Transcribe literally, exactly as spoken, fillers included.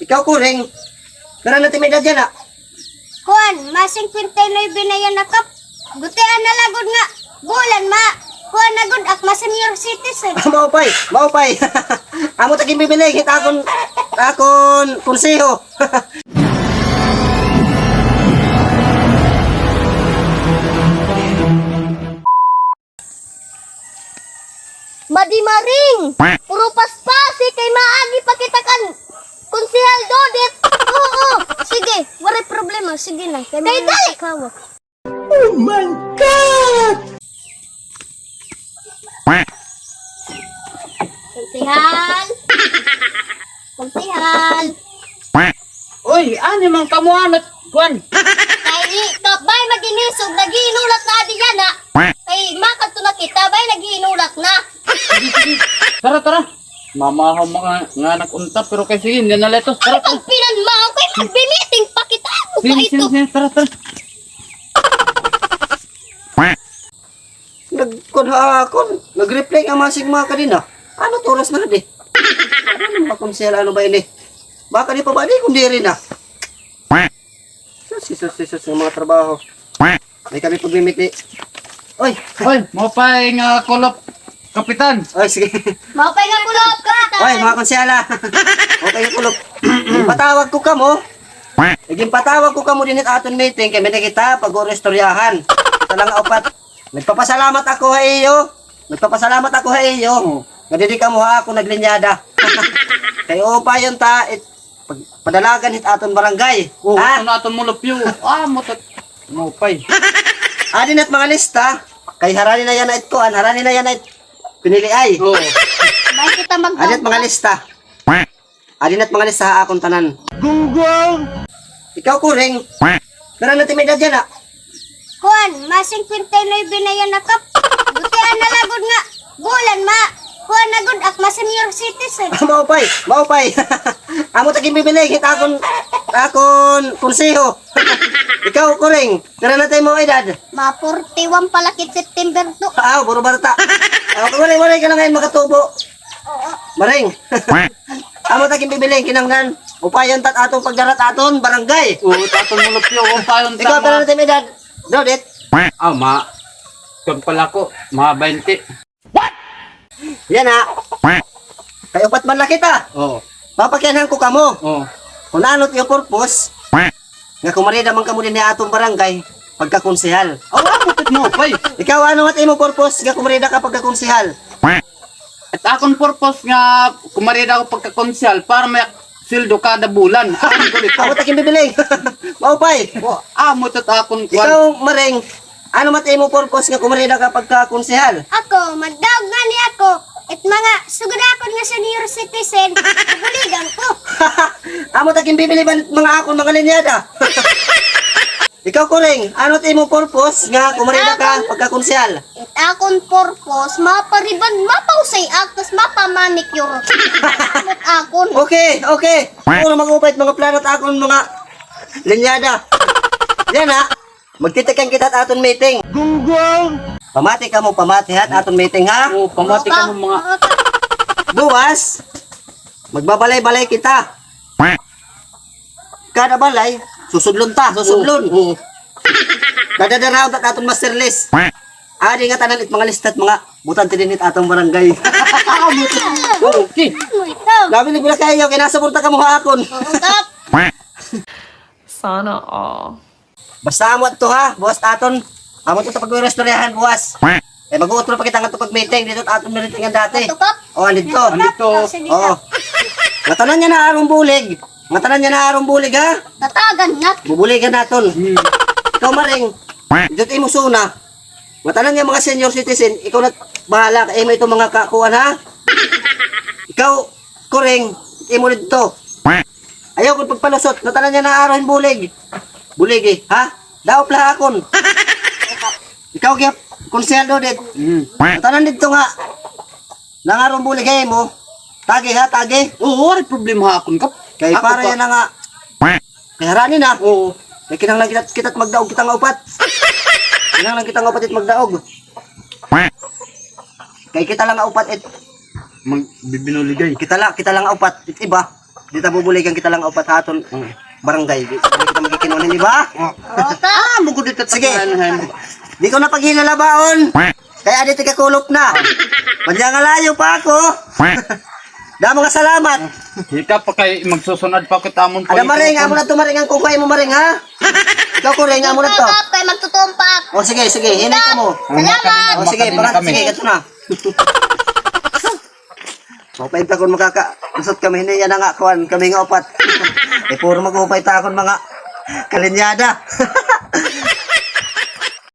Ikaw, Kuring, pira na it im edad yana? Kuan, ma singkwenta y nuwebe na yana, Kap. Gutian na la gud nga bulan, ma, kuan na gud ak, ma-senior citizen. Maupay, maupay. Amo it ak ginbibiling hit akon, akon konseho. Madi Maring, puro paspasi kay maagi pa kita kan Konsehal Dodit. Oo, sige, waray problema. Sige na, kay dali. Oh my God! Konsehal! Konsehal! Uy, ano man kamo, ano, kuan? Kay, kabay, mag-inisog, naghihinulat na adi yana. Kay, makadto na kita, bay, naghihinulat na. Sige, sige. Tara, tara. Mamahaw mga nga anak unta, pero kay sige, hindi na letos. Tara, tara. Pagpinanmaw, kay magbi-meeting pa kita. Ano ba ito? Sige, sige, sige. Tara, tara. Nagkuan ha akon, nag-reply nga masig mga kadina. Ano it oras na di? Ano ba konsehal, ano ba ini? Baka di pa ba di kung diri na? Sus, sus, sus, sus, nga mga trabaho. May kami pagmimiti. Oy! Oy, maupay nga kulop, Kapitan. Oy, sige. Maupay nga kulop, Kapitan. Oy, mga konsehal, ah. Maupay nga kulop. Ginpatawag ko kamo. Ginpatawag ko kamo dinhi ha aton meeting kay may nakita pag-uristoryahan. Kita lang nga upat. Nagpapasalamat ako ha iyo. Nagpapasalamat ako ha iyo. Oo. Nga diri kamo ha akon naglinyada. Kay upayon ta, it, pag, padalagan hit aton barangay. Oo, ha? Ito na aton mulupyo. Ah, mutat. Mupay. Adi na it mga lista. Kay harani na yana it kuan, harani na yana it pinili ay. Oo. Bakit kita mag- Adi na it mga lista. Adi na it mga lista ha akon tanan. Gunggong! Ikaw, Kuring. Pira na it im edad yana? Kuan, ma singkwenta y nuwebe na yana, Kap. Gutian na la gud nga bulan, ma, kuan na gud ak, ma-senior citizen. Ah, maupay, maupay. Amo it ak ginbibiling hit akon, akon konseho. Ikaw, Kuring, pira na it imo edad? Ma forty-one pa la kit September two. Ah, puro barta. Ah, waray, waray ka na ngay-an makatubo. Maring. Amo it ak ginbibiling, kinahanglan upayon ta it aton pagdara ha aton barangay. Oo, it aton mulupyo, upayon ta. Ikaw, pira na it im edad? Dodit? Ah, ma, kuan pa la ako, mga baynte. What? Yana. Kay upat man la kita. Oo. Papakianhan ko kamo. Oo. Kon ano it iyo purpose. Nga kumarida man kamo dinhi ha aton barangay pagkakonsehal. Aw, amo it maupay. Ikaw, ano it imo purpose nga kumarida ka pagkakonsehal? It akon purpose nga kumarida ako pagkakonsehal para may sweldo kada bulan. Amo it ak ginbibiling. Maupay. Wa, amo it akon kuan. Ikaw, Maring, ano man it imo purpose nga kumarida ka pagkakonsehal? Ako, magdaog ngani ako. It mga sugad akon nga senior citizen, bubuligan ko. Amo it ak ginbibiling ba it mga akon mga linyada. Ikaw, Kuring, ano it imo purpose nga kumarida ka pagkakonsehal? It akon purpose, mapariban, mapausay ak, tas mapamanicure. Amo it akon. Okay, okay. Puro mag-upay it mga plano it akon mga linyada. Yana. Magtitikan kita ha aton meeting. Gunggong! Pamati kamo, pamati ha aton meeting, ha? Oo, pamati kamo mga. Buwas, magbabalay-balay kita. Kada balay, susudlon ta, susudlon. Oo, oo. Dadadarahon ta aton master list. Adi ngatanan it mga lista it mga botante dinhi ha aton barangay. Okay. Labi ni pila kaayo, kay nasuporta kamo ha akon. Oo, Kap. Sana all. Basta amo adto ha, buwas ta aton. Amo adto ta pag-iristoryahan buwas. Kay mag-uutro pa kita ngadto pag-meeting didto ha aton meeting nga dati. Ato, Kap? O, andito. Andito. Sige, Kap. Oo. Ngatanan niya na aron bulig. Ngatanan niya na aron bulig, ha? Tatagan na. Bubuligan naton. Hmm. Ikaw, Maring. Didto imo zona. Ngatanan niya mga senior citizen, ikaw na bahala kay imo ito mga kakuan, ha? Ikaw, Kuring, imo didto. Ayaw ko pagpalusot, ngatanan niya na aron bulig. Buligi, ha? Daop la ha akon. Ikaw, gihap, Konsehal Dodit. Mm. Ngatanan didto nga. Nangaron bulig ha imo. Tagi, ha, tagi. Oo, waray problema ha akon, Kap. Kay para yana nga. Kay harani na. Oo. Kay kinahanglan kita, kita magdaog, kita nga upat. Kinahanglan kita nga upat it magdaog. Kay kita lang nga upat it magbibinuligay. Kita la, kita lang nga upat it iba. Di ta bubuligan kita lang upat ha aton barangay. Di, di kita magkikinuha, di ba? Ah, mugod dito. Sige. Di ko na paghilalabaon. Kay adi tigakulop na. Manya nga layo pa ako. Damo nga salamat. Ikaw pa kay magsusunod pa kita amon. Ada maring, amo na to maring ang kukuha mo maring, ha? Ikaw ko ring, amo na to. Kay magtutumpak. O sige, sige, hinay ka mo. Salamat. O sige, para sige, ito na. Maupay ta kon makakalusot kami, hinay na nga kuan kami nga upat. Eh, puro mag-upay ta kon mga kalinyada.